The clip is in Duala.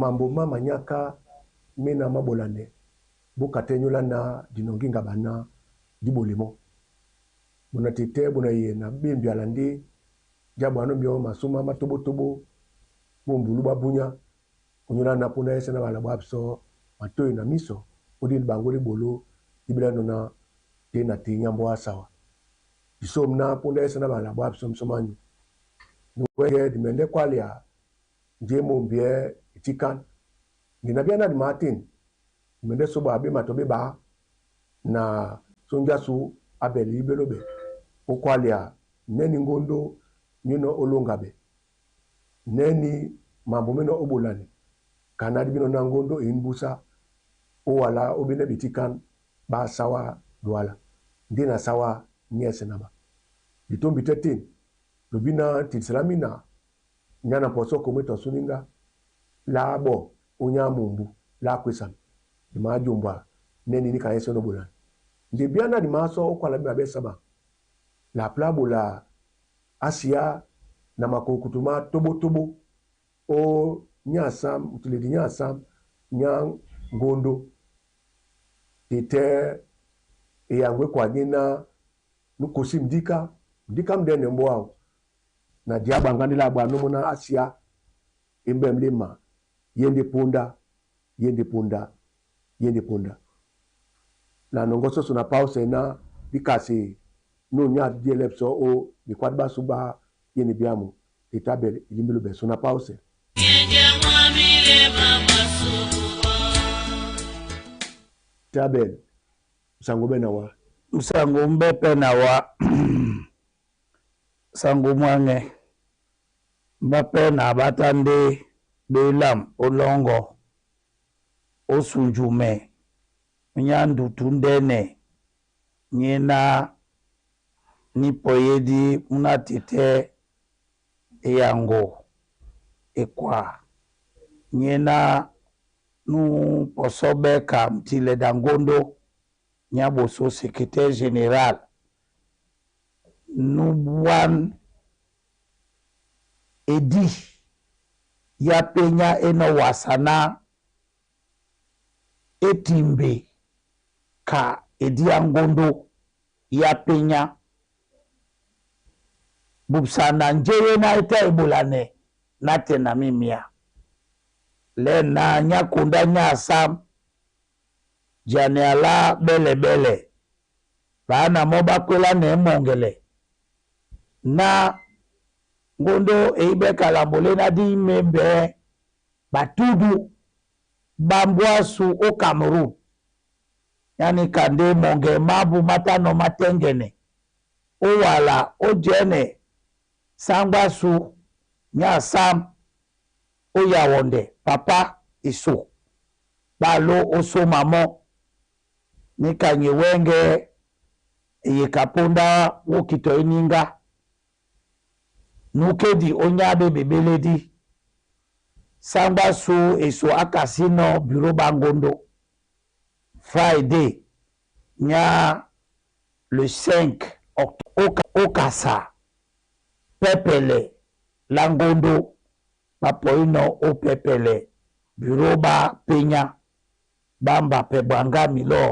Mambo ma manyaka mena mabolane boka tɛ nyóla na dinɔŋgí ŋgaba ná dí ɓole mɔ́. Bona tetɛ́ bona yeyɛ na bé mbyala ndé dí aɓwanɔ́ myɔ́ masúmá má tóbótóbó mó m̀mbulú ɓá búnyá ónyólá na póndá yɛ́sɛ̄ ná ɓalalabɔ ápsɔ́ matôy na mísɔ ó díni ɓaŋgó dí ɓoló dí ɓélánɔ̄ ná tê na tê nyá mbɔ́ á sáwá. Di sôm ná póndá yɛ́sɛ̄ ná ɓalalabɔ ápsɔ́ mísɔ mányu. Ni wɛ́ŋgɛ̄ di mɛndɛ́ kwálea njé e mǒmbyɛ́ e tíkán. Nde na bíá ná di maátên, di mɛndɛ́ sóɓo aɓé matɔ ɓé ɓaá na sónjá ásū á bɛl ilíbɛ́ lóɓɛ ó kwálea nɛ́nī ŋgondó nyénɔ̄ ó lóŋgaɓɛ, nɛ́nī mambo ménɔ̄ ó ɓolane kaná dí bínɔ̄ ná ŋgondó e ímbúsá ó wala ó ɓénɛ́ ɓetíkán ɓá sáwá Duala. Ndé na sáwá nyɛ́sɛ̄ na ɓa. Di tómbi tɛ́ tên, lobí ná te di salá mina nyá na pɔsɔ́ komé tɔ súníŋgá lá áɓɔ ó nyá á mumbu lá ákwésam di maájombwa nɛ́nī níka yɛ́sɛ̄ ó ɓolane. Nde bíá ná di maásɔ́ ó kwála ɓé maɓɛ́ sáɓaŋ, la plá ɓola á siá na makulukutu má tóbótóbó ó nyá asām mutiledi nyá asām nyá ŋgondó tetɛ́ eyaŋgó ékwa nyéná nú kosí mdíká, mdíká múndɛ́nɛ mbɔ́ áō na diá ɓaŋgá ndé lá aɓwanɔ́ mɔ́ ná á siá émbɛ́m lé ma yé ndé póndá, yé ndé póndá, yé ndé póndá. Na nɔŋgɔ́ sɔ́sɔ̀ na páúsɛ ná dí kase nô nyá díɛlɛ́ psɔ́ ó ɓekwát ɓásū ɓá yé na byámu tete á bɛl ilímba lóɓɛ so na páúsɛ. Tete á bɛl nsango ɓɛ́ na wá. Nsango mú ɓɛ́ pɛ́ na wá sango mwáŋɛ ɓá pɛ́na ɓá tá ndé ɓé elam ó lɔ́ŋgɔ̄ ó sunjumɛ ó nyá ndutu úndɛ́nɛ nyéná ní pɔyédí mú ná tetɛ́ eyaŋgo ekwa nyéná nú pɔsɔ́ ɓɛ́ ka mutilɛdi a ŋgondó nyá ɓosó secrétaire général nú bwán edi yá penya enɔ́ wasa ná é timbe ka edi á ŋgondó yá penya bupsa na njé ná e tá e ɓolanɛ nátɛna na mímíá. Lɛ̂n na nyá kondá nyá asām janɛ a lá ɓɛ́lɛ̀ɓɛ́lɛ̀ ɓaána mɔ́ ɓá kwélánɛ́ mɔŋgɛlɛ ná ŋgondó e íɓɛ́ kalambo léná dí í mēmbɛ́ ɓatúdu ɓá mbóa ásū ó Kamerun. Nyá níka ndé mɔŋgɛ mábū má tá nɔ́ mátɛ́ŋgɛnɛ ó wala ó jɛ́nɛ sáŋgó ásū nyá asām ó Yawondɛ papá Esso ɓá ló ó sóma mɔ́ níka nye wɛ́ŋgɛ̄ eyeka póndá wókitɔ íníŋgá núkédi ó nyá ɓé ɓeɓélédí. Sáŋgó ásū Esso á kasínɔ̄ bureau ɓá ŋgondó Friday nyá le 5 octobre ó kasa pɛ́pɛlɛ lá ŋgondó ɓá pɔínɔ̄ ó pɛpɛlɛ bureau ɓá penya ɓá mba pɛ ɓwaŋgá milɔ́.